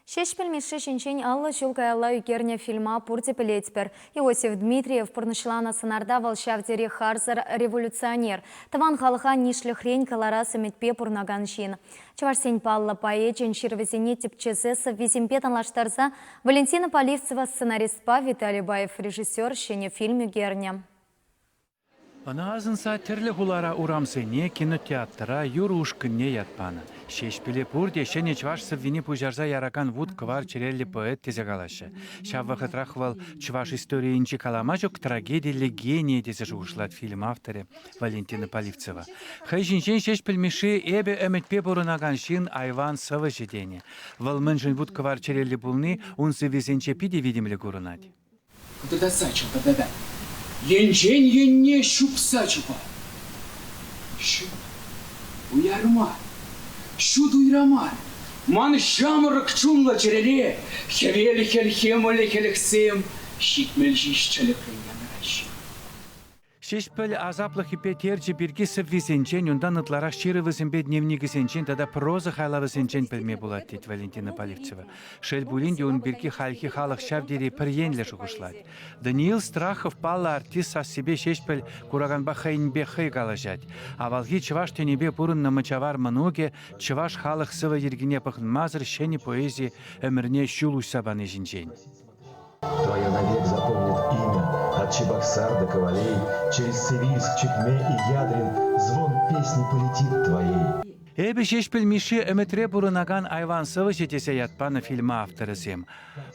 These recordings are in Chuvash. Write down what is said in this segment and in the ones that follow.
Ҫеҫпӗл Мишши ҫинчен 50 ҫул каялла ӳкернӗ фильма пурте пӗлетпӗр. Иосиф Дмитриев пурнӑҫланӑ сӑнарта вӑл ҫав тери харсӑр революционер, тӑван халӑха нишлӗхрен кӑларас ӗмӗтпе пурӑнакан ҫын. Чӑвашсен паллӑ поэчӗн ҫырӑвӗсене тӗпчесе сӑввисемпе танлаштарса Валентина Поливцева сценаристпа Виталий Баев режиссер ҫӗнӗ фильм ӳкернӗ. Ӑна асӑнса тӗрлӗ хулара урамсене, кинотеатра, юрӑ ушкӑнне ят панӑ. Ҫеҫпӗле пурте ҫӗнӗ чӑваш сӑввине пуҫарса яракан вут-кӑвар чӗреллӗ поэт тесе калаҫҫӗ. Ҫав вӑхӑтрах вӑл чӑваш историйӗнчи калама ҫук трагедиллӗ генийӗ тесе шухӑшлать фильм авторӗ Валентина Поливцева. Хӑй ҫинчен Ҫеҫпӗл Мишши «Эпӗ ӗмӗтпе пурӑнакан ҫын айван сӑвӑҫӗ» тенӗ. Вӑл мӗншӗн вут-кӑвар чӗреллӗ пулни ун сӑввисенче питӗ витӗмлӗ курӑнать. Кӑтӑртатса чӑлтӑртатать. Енчен енне ҫупса чупать. Ҫут уяр мар, ҫут уйра мар. Ман ҫамрӑк чунлӑ чӗрере хӗвел хӗлхемлӗ хӗлӗхсем 70 ҫич чӗлӗхрен янӑраҫҫӗ. Ҫеҫпӗл асаплӑхӗпе терчӗ пирки сӑввисенчен, унтан ытларах ҫырӑвӗсемпе дневникӗсенчен тата проза хайлавӗсенчен пӗлме пулать, тет Валентина Поливцева. Шел пулин те ун пирки хальхи халӑх ҫав тери пӗр енлӗ шухӑшлать. Даниил Страхов паллӑ артист сассипе Ҫеҫпӗл кураканпа хӑйӗнпе хӑй калаҫать. Авалхи чӑваш тӗнӗпе пурӑннӑ мӑчавар мӑнукӗ чӑваш халӑх сӑвӑ йӗркине пӑхӑнмасӑр ҫӗнӗ поэзи ӗмӗрне ҫул уҫса пани ҫинчен. Твое навек запомнит имя от Чебоксар до Ковалей, Через Цивильск, Чекме и Ядрин звон песни полетит твоей. Эпӗ Ҫеҫпӗл Мишши ӗмӗтре пурӑнакан айван сӑвӑҫӗ тесе ят панӑ фильма авторӗсем.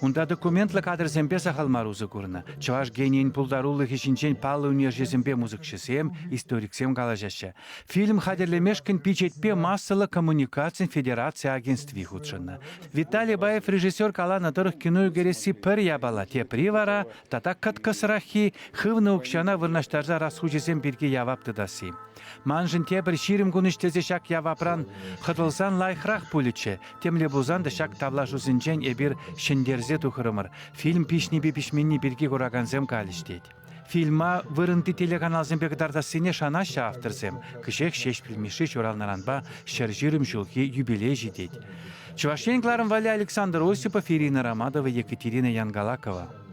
Унта документлӑ кадрсемпе сахал мар усӑ курнӑ. Чӑваш генийӗн пултарулӑхӗ ҫинчен паллӑ ӳнерҫӗсемпе музыкҫӑсем, историксем калаҫаҫҫӗ. Фильм хатӗрлемешкӗн пичетпе массӑллӑ коммуникацин федераци агентстви хутшӑннӑ. Виталий Баев режиссер каланӑ тӑрӑх кино ӳкересси пӗр япала, тепри вара тата кӑткӑсраххи хывнӑ укҫана вырнаҫтарса расхучӗсем пирки явап тытасси. Маншӑн тепӗр 20 кун ӗҫлесе ҫак явапран хӑтӑлсан лайӑхрах пулӗччӗ. Темле пулсан та ҫак тавлашусенчен эпир ҫӗнтерсе тухрӑмӑр. Фильм пиҫнипе пиҫменни пирки куракансем калӗҫ тет. Фильма вырӑнти телеканалсемпе кӑтартассине шанаҫҫӗ авторсем. Кӗҫех Ҫеҫпӗл Мишши ҫуралнӑранпа 120 ҫулхи юбилей ҫитет. Чӑваш Ен кӑларӑм валли Александр Осипов, Ирина Романова, Екатерина Янгалакова.